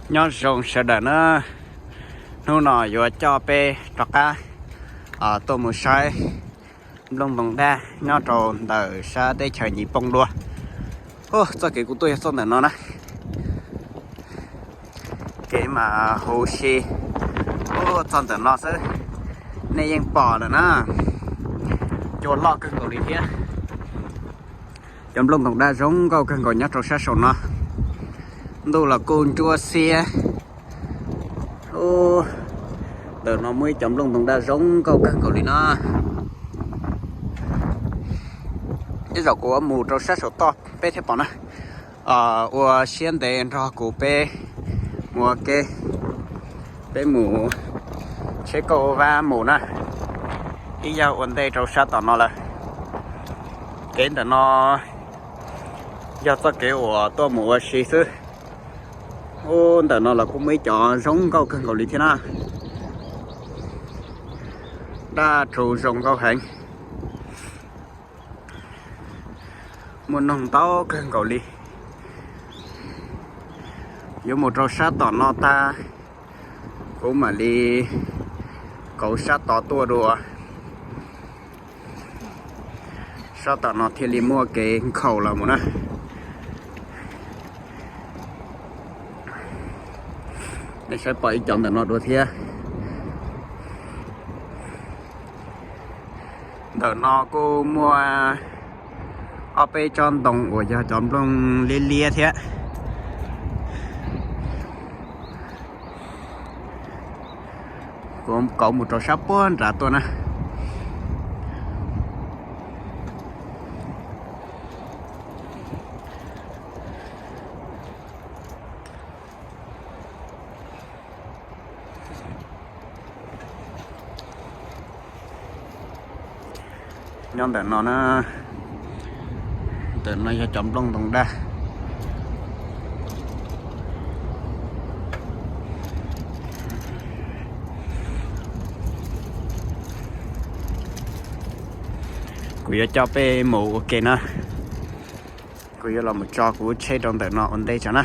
Nyob zoo sawv daws na, hnub no yuav coj peb rov qab tuaj mus saib nplooj ntoo daj nyob rau ntawm sab teb chaws Nyij Pooj dua. Txoj kev kuv tuaj yog txoj ntawm no na, kev mas huv si, txog ntawm no xwb nej yeej pom lawm na, cua loj kawg nkaus li thiab. Cov nplooj ntoo daj zoo nkauj kawg nkaus nyob rau sab saum no, ntuj los kuj ntsuab xiab. Ntawm no muaj ib cov nplooj ntoo daj zoo nkauj kawg nkaus li no. Tej zaum kuv yuav mus rau sab saum toj peb thiaj pom na. Ua siab ntev nrog kuv peb mus ua ke, peb mus tsheb kauj vab mus na, ib yam ua ntej rau sab tom no lawm. Kev ntawm no yog txoj kev uas tuaj mus ua si xwb. Ub, ntawm no los kuj muaj ib cov zoo nkauj kawg nkaus li thiab na. Daj rhuv zoo nkauj heev, muaj noog ntau kawg nkaus li. Yuav mus rau sab tom no tag, kuv mam li kauv sab tod tuaj dua. Sab tom no thiaj li muaj kev nkhaus los mus na. Nej saib pom ib cov ntawm no dua thiab. Ntawm no kuj muaj ob peb tsob ntoo uas yog cov nplooj liab liab thiab. Kuv kauv mus rau sab puag nrad tuaj na. Nyob ntawm no na, ntawm no yog cov nplooj ntoo daj. Kuv yuav coj peb mus ua ke na. Kuv yuav los mus tso kuv lub tsheb rau ntawm no ua ntej tso na.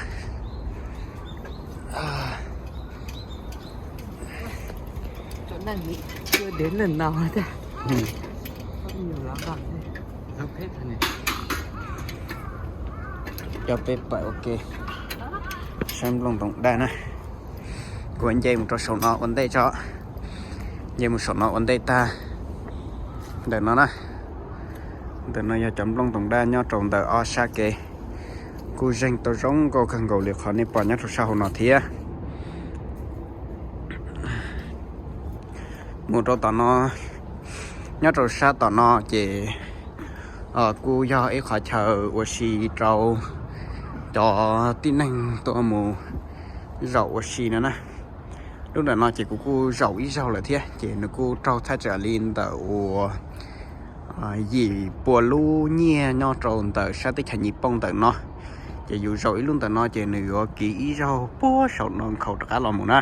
Coj peb pais ua ke saib nplooj ntoo daj na. Kuv nce mus rau saum no ua ntej tso. Nce mus saum no ua ntej tag. Ntawm no na, ntawm no yog cov nplooj ntoo daj nyob rau ntawm ob sab kev. Kuj zeeg tau zoo nkauj kawg nkaus li qhov nej pom nyob rau sab hauv no thiab. Mus rau tom no, nyob rau sab tom no ces kuj yog ib qhov chaw ua si rau cov tib neeg tuaj mus zaum ua si no na. Lub ntawm no ces kuv kuj zaum ib zaug lawm thiab ces nws kuj raug thaj tsam li ntawm uas yim pua lub nyiaj nyob rau ntawm sab teb chaws Nyij Pooj ntawm no. Ces yus zaum ib lub ntawm no ces nws yuav kiv ib zaug puag saum no nkhaus rov qab los mus na.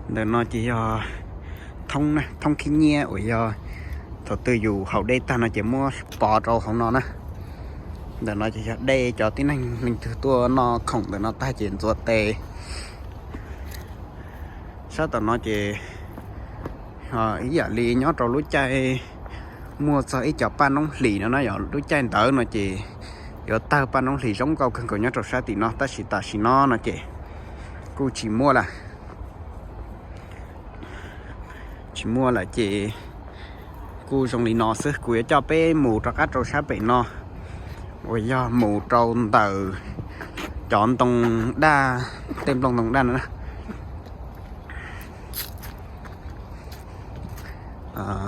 Ntawm no ces yog thoob, thoob khib nyiab uas yog thaum twg yus haus dej tag no ces muab pov rau hauv no na. Ntawm no ces yog dej cov tib neeg leej twg tuaj noj khoom ntawm no tag ces ntxuav tes. Sab tom no ces ib yam li nyob rau lub caij muaj txog ib co paj noob hlis no na, yog lub caij ntawd no ces yuav tawg paj noob hlis zoo nkauj kawg nkaus nyob rau sab tim no, tab sis tam sim no no ces kuj tsis muaj lawm. Tsis muaj lawm ces kuj zoo li no xwb. Kuv yuav coj peb mus rov qab rau sab pem no uas yog mus rau ntawm cov ntoo daj, tej nplooj ntoo daj no na.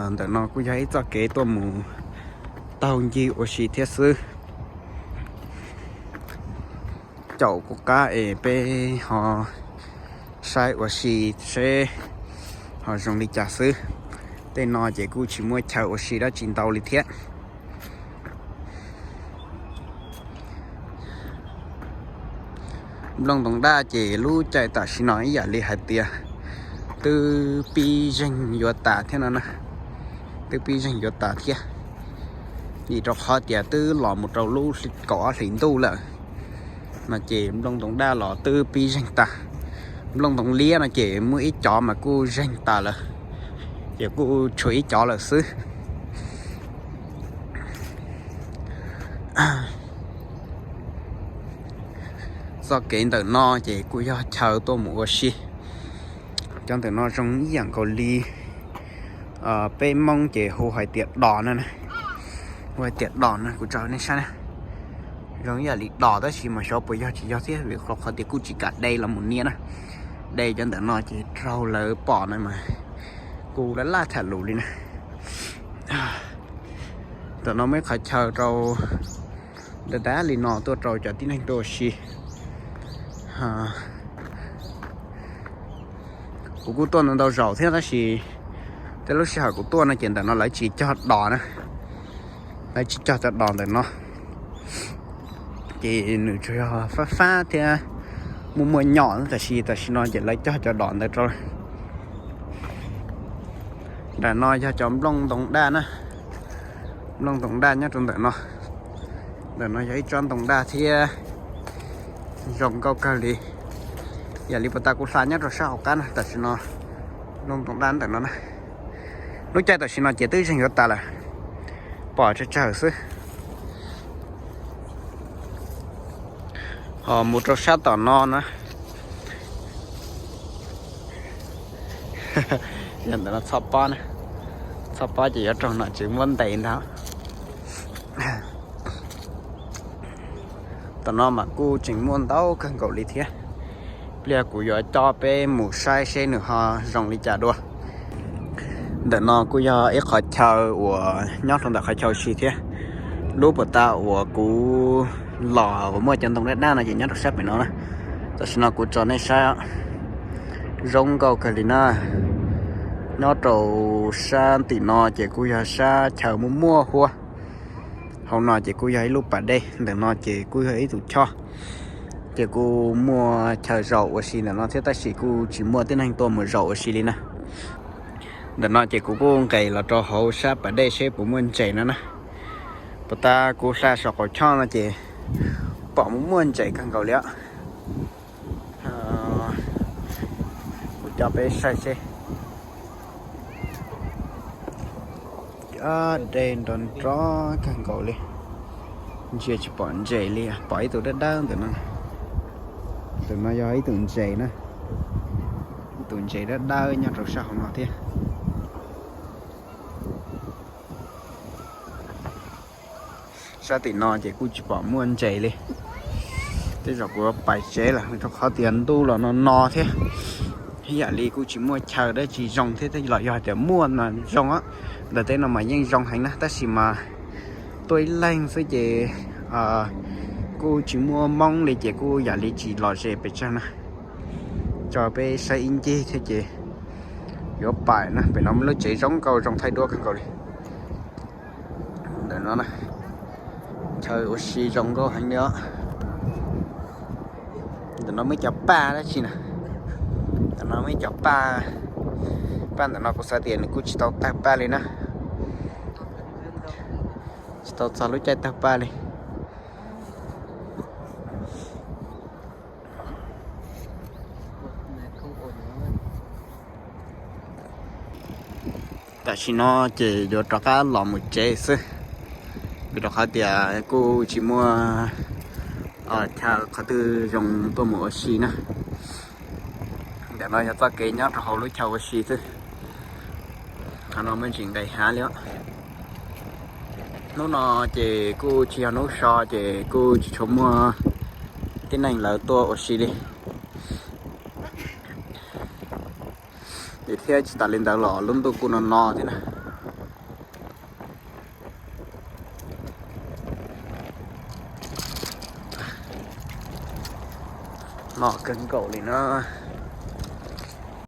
Ntawm no kuj yog ib txoj kev tuaj mus taug ncig ua si thiab xwb. Caum kuv qab es peb ho saib ua si seb ho zoo li cas xwb. Tej no ces kuj tsis muaj chaw ua si dab tsi ntau li thiab. Nplooj ntoo daj ces lub caij tam sim no ib yam li hais tias twb pib zeeg yuav tas thiab no na, twb pib zeeg yuav tas thiab, vim rau qhov tias twb los mus rau lub kaum ob hlis ntuj lawm. No ces nplooj ntoo daj los twb pib zeeg tas. Nplooj ntoo liab no ces muaj ib cov mas kuj zeeg tas lawm, ces kuj tshuav ib cov lawm xwb. Txoj kev ntawm no ces kuj yog chaw tuaj mus ua si. Cov ntawm no zoo ib yam nkaus li peb Hmoob ces hu hais tias dos na, hu hais tias dos na, kuv tso nej saib na. Zoo ib yam li dos tab sis mas xyov puas yog tsis yog thiab vim qhov tias kuj tsis kam de los mus nias na. De cov ntawm no ces raug lawv pom na mas kuj laj laj tham lus li na. Ntawm no muaj ib qhov chaw rau dav dav li no tuaj rau cov tib neeg tuaj ua si. Kuv kuj tuaj ntau ntau zaus thiab tab sis tej lub sij hawm kuv tuaj no ces ntawm no lawv tsis cog dos na, lawv tsis cog cov dos ntawm no. Ces nws tsuas yog fab fab thiab muaj muaj nyom tab sis tam sim no ces lawv cog cov dos ntawd rau. Nram no yog cov nplooj ntoo daj na, nplooj ntoo daj nyob rau ntawm no. Ntawm no yog ib tsob ntoo daj thiab zoo nkauj kawg li. Yam li puas tas kuv hla nyob rau sab hauv qab na, tam sim no nplooj ntoo daj ntawm no na. Lub caij tam sim no ces twb zeeg yuav tas lawm, pom tsawg tsawg xwb. Ho mus rau sab tom no na, yog ntawm no txhob pob na, txhob pob ces yuav raug nom tswv muab ntes ntag. Tom no mas kuj tseem muaj ntau kawg nkaus li thiab. Pliag kuv yuav coj peb mus saib seb nws ho zoo li cas dua. Ntawm no kuj yog ib qhov chaw uas nyob rau ntawm qhov chaw ua si thiab. Lub puas tas uas kuv los uas muaj cov ntoo daj daj no ces nyob rau sab pem no na. Tam sim no kuv tso nej saib, zoo nkauj kawg li na. Nyob rau sab tim no ces kuj yog sab chaw muaj muaj huab. Hauv no ces kuj yog ib lub pas dej, ntawm no ces kuj yog ib tus choj. Ces kuj muaj chaw zaum ua si ntawm no thiab tab sis kuj tsis muaj tib neeg tuaj mus zaum ua si li na. Ntawm no ces kuv kuj nqes los rau hauv sab pas dej seb puas muaj ntses no na. Puas tas kuv hla saum qaum choj no ces pom muaj muaj ntses kawg nkaus li os. Kuv coj peb saib seb. Dej nrov nrov kawg nkaus li, ntsia tsis pom ntses li, pom ib tug dawb dawb ntawm no. Tus no yog ib tug ntses na, ib tug ntses dawb dawb nyob rau sab hauv no thiab. Sab tim no ces kuj tsis pom muaj ntses li. Tej zaum kuv pais tsev lawm rau qhov tias ntuj los no no thiab, ib yam li kuj tsis muaj chaw dab tsi zoo thiab, los yog tias muaj mas zoo, ntawm teb no mas yeej zoo heev na tab sis mas tuaj ib leeg xwb ces kuj tsis muaj hmoob li ces kuj yam li tsis lom zem pes tsawg na. Tso peb saib ib ncig thiab ces yuav pais na. Pem no muaj lub tsev zoo nkauj zoo thaij duab kawg nkaus li. Ntawm no chaw ua si zoo nkauj heev li os. Ntawm no muaj ib co paj dab tsi na, ntawm no muaj ib co paj, paj ntawm no kuv xav tias nws kuj tsis tau tawg paj li na, tsis tau txog lub caij tawg paj li. Tam sim no ces yuav rov qab los mus tsev xwb, vim rau qhov tias kuj tsis muaj chaw qhov twg zoo tuaj mus ua si na. Ntawm no yog txoj kev nyob rau hauv lub chaw ua si xwb. Qhov no muaj ntsis nqes hav li os. Hnub no ces kuj tsis yog hnub so ces kuj tsis tshua muaj tib neeg lawv tuaj ua si li. Ces thiab tsis tas li ntawd los lub ntuj kuj no no thiab na. No kawg nkaus li na.